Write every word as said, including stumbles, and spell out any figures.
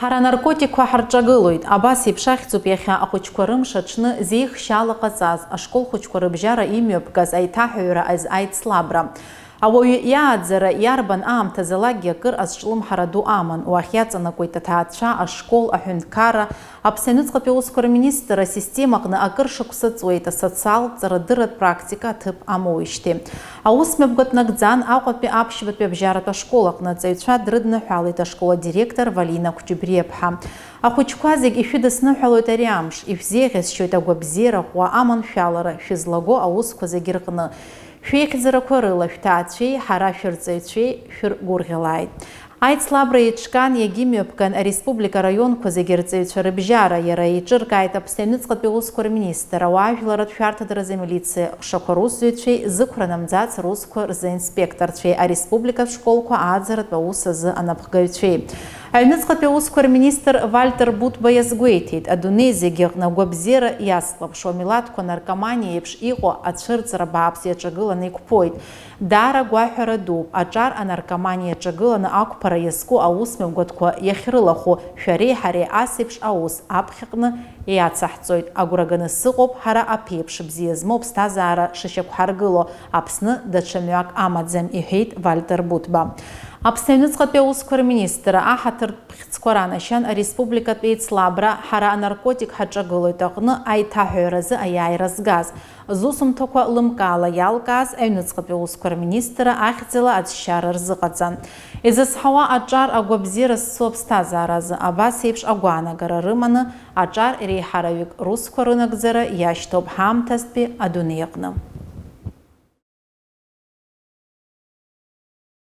Ҳара анаркотикқәа ҳарҿагылоит. Абас еиԥш ахьӡуп иахьа ахәыҷқәа рымш аҽны зеихшьаала ҟаҵаз, ашкол хәыҷқәа рыбжьара имҩаԥгаз аиҭаҳәаҩра азы аицлабра. Ауаҩы иааӡара иарбан аамҭазалакгьы акыр азҿлымҳара ду аман, уахь иаҵанакуеит аҭаацәа, ашкол, аҳәынҭқарра, Аԥсны аҩныҵҟатәи аусқәа рминистр асистемаҟны акыр шықәса ҵуеит асоциалтә ҵарадырратә практика аҭыԥ амоуижьҭеи. Аус мҩаԥгатә нагӡан Аҟәатәи аԥшьбатәи абжьаратә ашкол аҟны аҵаҩцәа дрыдныҳәалеит ашкол адиректор Валина Қәҷыбриаԥҳа. Ахәыҷқәа зегь ишәыдысныҳәалоит ари амш, ишәзеиӷьасшьоит агәабзиара ӷәӷәа, аманшәалара, шәызлаго аусқәа зегь рҟны. Шәеихьӡарақәа рыла шәҭаацәеи ҳара шәырҵаҩцәеи шәыргәырӷьалааит. Аицлабра еиҿкаан, иагьымҩаԥган ареспублика араионқәа зегьы рҵаҩцәа рыбжьара, иара еиҿыркааит Аԥсны аҩныҵҟатәи аусқәа рминистр, ауаажәларратә шәарҭадаразы амилициа ҟәшақәа русзуҩцәеи зықәра намӡац русқәа рзы инспекторцәеи, ареспубликатә школқәа ааӡаратә аус азы анапхгаҩцәеи. Аҩныҵҟатәи аусқәа рминистр Вальтер Бутба иазгәеиҭеит, адунеи зегьы аҟны агәабзиара иацлаԥшуа милаҭқәа наркоманиа еиԥш иҟоу ацәырҵра бааԥс иаҿагыланы иқәԥоит. Даара гәаҳәара дууп, аҿар анаркоманиа аҿагыланы ақәԥара иазку аус мҩаԥгатәқәа иахьрылахәу, шәареи ҳареи ас еиԥш аус аԥхьаҟны иацаҳҵоит. Агәра ганы сыҟоуп, ҳара аԥеиԥш бзиа змоу ԥсҭазаара шышьақәҳаргыло, Аԥсны даҽа мҩак амаӡам, иҳәеит Вальтер Бутба. Аԥсны аҩныҵҟатәи аусқәа рминистр аҳаҭыртә бӷьыцқәа ранашьан ареспубликатә еицлабра ҳара анаркотик ҳаҿагылоит аҟны аиҭаҳәаҩразы аиааира згаз, зусумҭақәа лымкаала иалкааз аҩныҵҟатәи аусқәа рминистр ахьӡала аӡшьара рзыҟаҵан. Изызҳауа аҿар агәабзиара зцу аԥсҭазааразы абас еиԥш агәаанагара рыманы аҿар реиҳараҩык русқәа рынагӡара иашьҭоуп ҳаамҭазтәи адунеи аҟны.